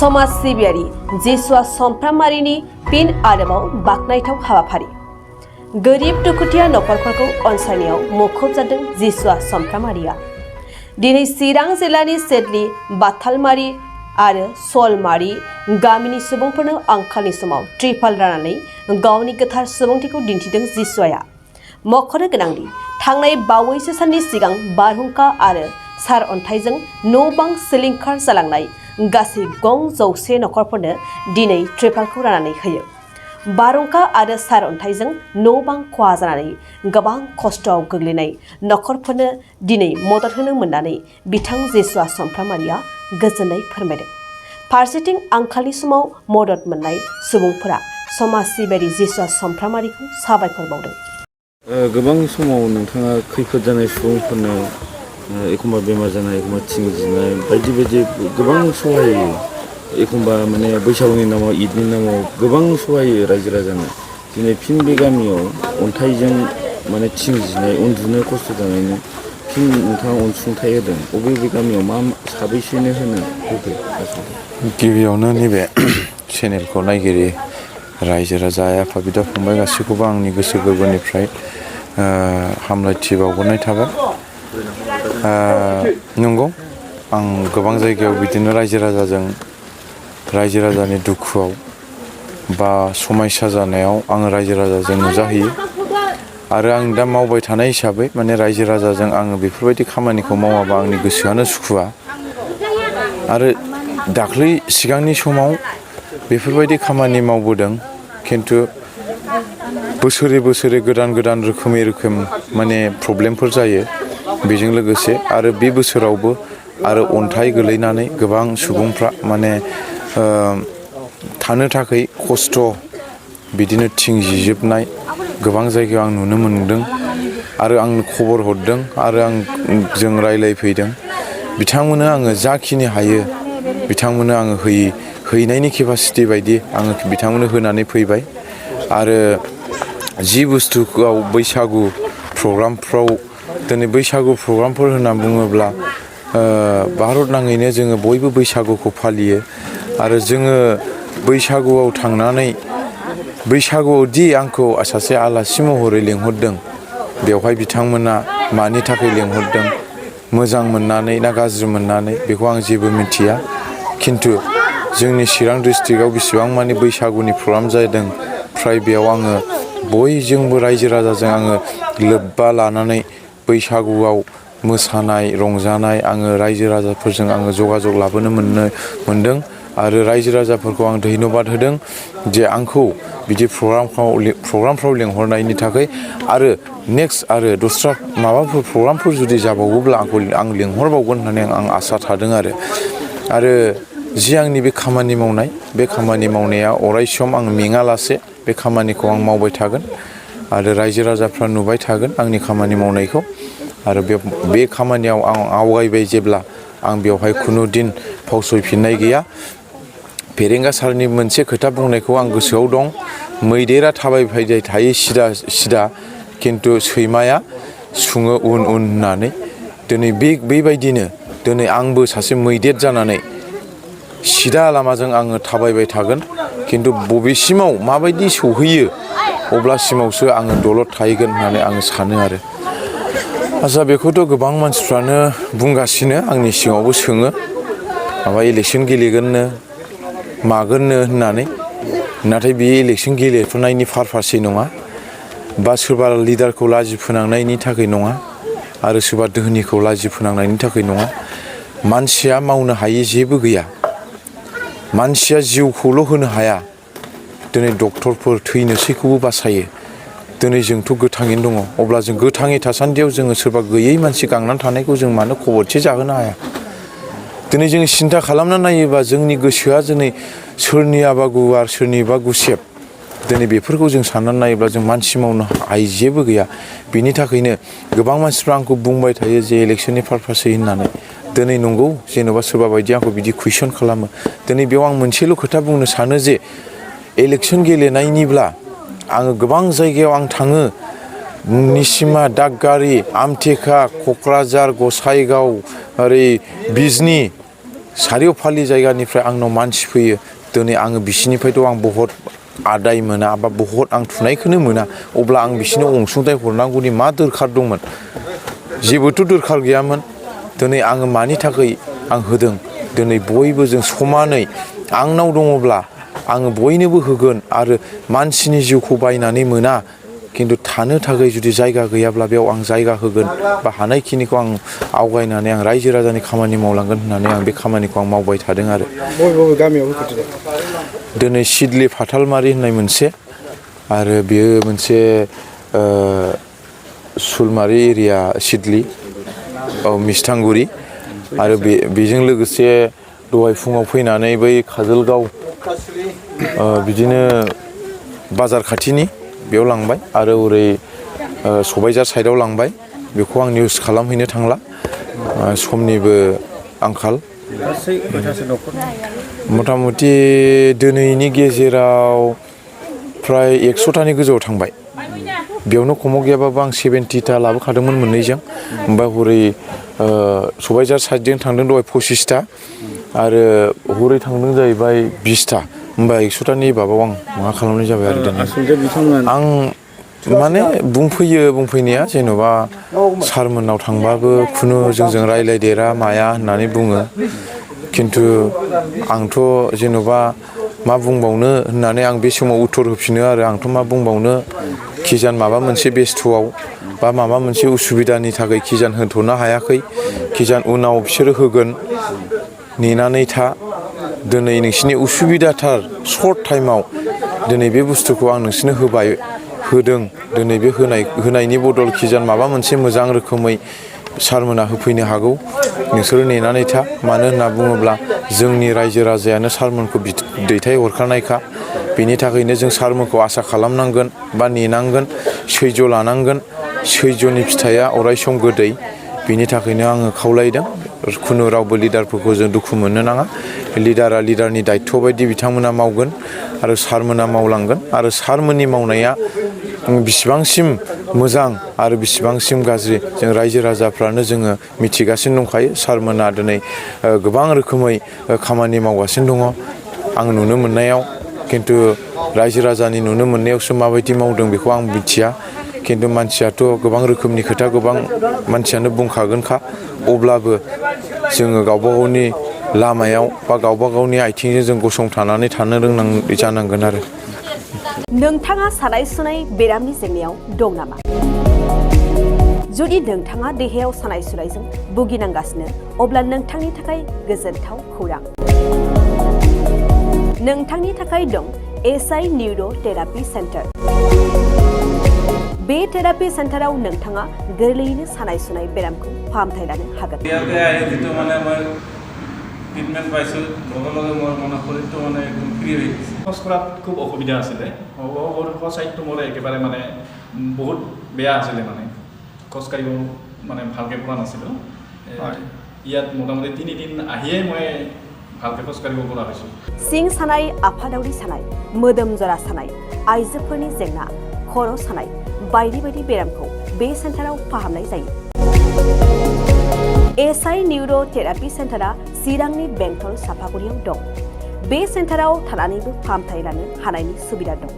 समाज सिबियारि जिसुआ समफ्रामारिनि फिन आरोबाव बाखनायथाव हाबाफारि गोरिब दुखुथिया नखरफोरखौ अनसायनायाव मुखुब जादों जिसुआ समफ्रामारिया। दिनै चिरां जिल्लानि सेदलि बाथालमारि आरो सलमारि गामिनि सुबुंफोरनो आंखालनि समाव त्रिपाल राननानै गावनि गोथार सुबुंथिखौ दिन्थिदों जिसुआ। मख'नो गोनांदि थांनाय बावैसो साननि सिगां बारहुंखा आरो सारअन्थाइजों न' बां सिलिंखार जालांनाय गासै 100 नखरफोरनो दिनै त्रिपालखौ राननानै होयो। बारहुंखा आरो सारअन्थाइजों न' बां खहा जानानै गोबां खस्थ'आव गोग्लैनाय नखरफोरनो दिनै मदद होनो मोननानै बिथां जिसुआ समफ्रामारिया गोजोननाय फोरमायदों। फारसेथिं आंखालनि समाव मदद मोननाय सुबुंफोरा समाज सिबियारि जिसुआ समफ्रामारिखौ साबायखर बावदों। गोबां समाव नोंथाङा खैफोद जानाय सुबुंफोरनो एखमबा बेमार जानाय एखमबा थिंजिनाय बायदि बायदि गोबां सहाय होयो। एखमबा माने बैसागुनि नामाव ईदनि नामाव गोबां सहाय होयो रायजो राजानो। दिनै फिन बे गामियाव अन्थाइजों माने थिंजिनाय उन्दुनो खस्थ' जानायनो फिन नोंथाङा अनसुंथाइ होदों। बबे गामियाव मा साबैसेनो होदो? गिबियावनो नैबे चेनेलखौ नायगिरि रायजो राजा आइ आफा बिदा फंबाय गासैखौबो आंनि गोसो गोरबोनिफ्राय हामलायथि बावहरनाय थाबाय। नंगौ आं गोबां जायगायाव बिदिनो रायजो राजानि दुखुआव बा समायसा जानायाव आङो रायजो राजाजों नुजाहैयो आरो आं दा मावबाय थानाय हिसाबै माने रायजो राजाजों आङो बेफोरबायदि खामानिखौ मावाबा आंनि गोसोआनो सुखुवा। आरो दाख्लै सिगांनि समाव बेफोरबायदि खामानि मावबोदों, खिन्थु बोसोरे गोदान रोखोम माने प्रब्लेमफोर जायो। बेजों लोगोसे आरो बे बोसोरावबो आरो अन्थाइ गोलैनानै गोबां सुबुंफ्रा माने थानो थाखाय खस्थ' बिदिनो थिं जिजोबनाय गोबां जायगायाव आं नुनो मोनदों आरो आं खबर हरदों आरो जों रायलायफैदों। बिथांमोननो आङो जाखिनि हायो बिथांमोननो आङो हैनायनि केपासिटि बायदि आङो बिथांमोननो होनानै फैबाय। आरो जि बुस्थुआव बैसागु प्रग्रामफ्राव दिनै बैसागु प्रग्रामफोर होनना बुङोब्ला भारत नाङैनो जोङो बयबो बैसागुखौ फालियो आरो जोङो बैसागुआव थांनानै बैसागुआव दि आंखौ सासे आलासि महरै लिंहरदों, बेवहाय बिथांमोना मानि थाखाय लिंहरदों, मोजां मोननानै ना गाज्रि मोननानै बेखौ आं जेबो मिथिया। खिन्थु जोंनि चिरां डिस्ट्रिक्टआव बेसेबां मानि बैसागुनि प्रग्राम जादों, फ्राय बेयाव आङो बयजोंबो रायजो राजाजों आङो लोब्बा लानानै बैसागुआव मोसानाय रंजानाय आङो रायजो राजाफोरजों आङो जगाजग लाबोनो मोनदों आरो रायजो राजाफोरखौ आं धन्यबाद होदों जे आंखौ बिदि प्रग्रामफ्राव लिंहरनायनि थाखाय। आरो नेक्स्ट आरो दस्रा माबाफोर प्रग्रामफोर जुदि जाबावोब्ला आं लिंहरबावगोन होननानै आं आसा थादों। आरो जि आंनि बे खामानि मावनाय, बे खामानि मावनाया अरायसम आं मेङालासे बे खामानिखौ आं मावबाय थागोन आरो रायजो राजाफ्रा नुबाय थागोन आंनि खामानि मावनायखौ। आरो बे खामानियाव आं आवगायबाय जेब्ला आं बेवहाय खुनु दिन फावसयफिननाय गैया। फेरेंगा सारनि मोनसे खोथा बुंनायखौ आं गोसोआव दं, मैदेरा थाबायबाय थायो सिदा खिन्थु सैमाया सुङो उन होननानै। दिनै बेबायदिनो दिनै आंबो सासे मैदेर जानानै सिदा लामाजों आङो थाबायबाय थागोन, खिन्थु बबेसिमाव माबायदि सौहैयो अब्लासिमावसो आङो दलद थाहैगोन होननानै आङो सानो आरो। आच्चा, बेखौथ' गोबां मानसिफ्रानो बुंगासिनो, आंनि सिगाङावबो सोङो माबा इलेक्सन गेलेगोननो मागोननो होननानै। नाथाय बे इलेक्सन गेलेफुनायनि पारपासै नङा, बा सोरबा लिडारखौ लाजि फोनांनायनि थाखाय नङा आरो सोरबा दोहोनिखौ लाजि फोनांनायनि थाखाय नङा। मानसिया मावनो हायि जेबो गैया। मानसिया जिउखौल' होनो हाया। दिनै डक्टरफोर थैनोसैखौबो बासायो। दिनै जोंथ' गोथाङैनो दङ, अब्ला जों गोथाङै थासान्दियाव जोङो सोरबा गैयै मानसि गांनानै थानायखौ जों मानो खबरसे जाहोनो हाया? दिनै जों सिन्था खालामना नायोबा जोंनि गोसोआ दिनै सोरनियाबा गुवार सोरनिबा गुसेब। दिनै बेफोरखौ जों साननानै नायोब्ला जों मानसि मावनो हायि जेबो गैया। बिनि थाखायनो गोबां मानसिफ्रा आंखौ बुंबाय थायो जे इलेक्सननि पारपासै होननानै। दिनै नंगौ, जेन'बा सोरबा बायदि आंखौ बिदि कुइसन खालामो। दिनै बेयाव आं मोनसेल' खोथा बुंनो सानो जे इलेक्सन गेलेनायनिब्ला आङो गोबां जायगायाव आं थाङो, निसिमा, दागगारि, आमथेखा, क'क्राझार, गसाइगाव, ओरै बिजनि सारिय'फालि जायगानिफ्राय आंनाव मानसि फैयो दिनै आङो बिसिनिफ्रायथ' आं बहुत आदाय मोना बा बहुत आं थुनायखौनो मोना अब्ला आं बिसिनो अनसुंथाइ हरनांगौनि मा दरखार दंमोन जेबोथ' दरखार गैयामोन दिनै आङो मानि थाखाय आं होदों दिनै बयबो जों समानै आंनाव दङब्ला आङो बयनोबो होगोन आरो मानसिनि जिउखौ बायनानै मोना खिन्थु थानो थाखाय जुदि जायगा गैयाब्ला बेयाव आं जायगा होगोन बा हानायखिनिखौ आं आवगायनानै आं रायजो राजानि खामानि मावलांगोन होननानै आं बे खामानिखौ आं मावबाय थादों आरो बबे गामियाव होखो दिनै सिदलि फाथालमारि होननाय मोनसे आरो बेयो मोनसे सुलमारि एरिया सिदलि मिस्थांगुरि आरो बेजों लोगोसे दहाय फुङाव फैनानै बै काजलगाव बिदिनो बाजार खाथिनि बेयाव लांबाय आरो ओरै सबायझार साइडआव लांबाय बेखौ आं निउस खालामहैनो थांला समनिबो आंखाल मथा मथि दिनैनि गेजेराव फ्राय 100तानि गोजौआव थांबाय बेयावनो खमाव गैयाबाबो आं 70ता लाबोखादोंमोन मोननैजों ओमफ्राय हरै सबायझार साइडजों थांदों दहाय 25ता आरो हरै थांदों जाहैबाय 20ता होमबा 100तानि बाबाव आं मा खालामनाय जाबाय आरो दिनै आं माने बुंफैनाया जेन'बा सारमोननाव थांबाबो खुनु जोंजों रायलायदेरा माया होननानै बुङो खिन्थु आंथ' जेन'बा मा बुंबावनो होननानै आं बे समाव उत्तर होफिनो आरो आंथ' मा बुंबावनो खिजान माबा मोनसे बेस्थ'आव बा माबा मोनसे उसुबिदानि थाखाय खिजान होथ'नो हायाखै खिजान उनाव बिसोरो होगोन नेनानै था दिनै नोंसिनि उसुबिदाथार सर्ट टाइमाव दिनै बे बुस्थुखौ आं नोंसिनो होदों दिनै बे होनायनि बदल खिजान माबा मोनसे मोजां रोखोमै सारमोना होफैनो हागौ नोंसोरो नेनानै था मानो होनना बुङोब्ला जोंनि रायजो राजायानो सारमोनखौ दैथायहरखानायखा बेनि थाखायनो जों सारमोनखौ आसा खालामनांगोन बा नेनांगोन सैज्य लानांगोन सैज्यनि फिथाइया अरायसम गोदै बेनि थाखायनो आङो खावलायदों खुनु रावबो लिडारफोरखौ जों दुखु मोननो नाङा लिडारा लिडारनि दायथ' बायदि बिथांमोना मावगोन आरो सारमोना मावलांगोन आरो सारमोननि मावनाया बिसिबांसिम मोजां आरो बिसिबांसिम गाज्रि जों रायजो राजाफ्रानो जोङो मिथिगासिनो दंखायो सारमोना दिनै गोबां रोखोमै खामानि मावगासिनो दङ आं नुनो मोननायाव खिन्थु रायजो राजानि नुनो मोननायावसो माबायदि मावदों बेखौ आं मिथिया खिन्थु मानसियाथ' गोबां रोखोमनि खोथा गोबां मानसियानो बुंखागोनखा अब्लाबो जोङो गावबा गावनि लामायाव बा गावबा गावनि आथिंजों जों गसंथानानै थानो जानांगोन आरो नोंथाङा सानाय सुनाय बेरामनि जेंनायाव दं नामा जुदि नोंथाङा देहायाव सानाय सुनायजों भुगिनांगासिनो अब्ला नोंथांनि थाखाय गोजोनथाव खौरां नोंथांनि थाखाय दं एसआइ निउर' थेरापि सेन्टार बे थेरापि सेन्टाराव नोंथाङा गोरलैयैनो सानाय सुनाय बेरामखौ फाहामथाय लानो हागोन ট্ৰিটমেণ্ট পাইছোঁ লগে লগে মোৰ মানে শৰীৰটো মানে একদম ফ্ৰী হৈ গৈছে খোজ কঢ়াত খুব অসুবিধা আছিলে চাইডটো মোৰ একেবাৰে মানে বহুত বেয়া আছিলে মানে খোজকাঢ়িব মানে ভালকৈ পৰা নাছিলোঁ ইয়াত মোটামুটি 3 দিন আহিয়েই মই ভালকৈ খোজকাঢ়িব পৰা হৈছোঁ सिं सानाय आफादावरि सानाय मोदोम जरा सानाय आइजोफोरनि जेंना खर' सानाय बायदि बायदि बेरामखौ बे सेन्टाराव फाहामनाय जायो एसआइ निउर' थेरापि सेन्टारा चिरांनि बेंटल सापागुरियाव दं बे सेन्टाराव थानानैबो फाहामथाय लानो हानायनि सुबिदा दं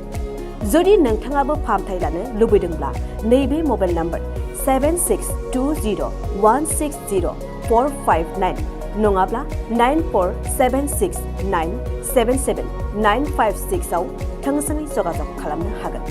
जुदि नोंथाङाबो फाहामथाय लानो लुबैदोंब्ला नैबे मबाइल नाम्बार 7620160459 नङाब्ला 9476977956 आव थोंजोङै जगाजग खालामनो हागोन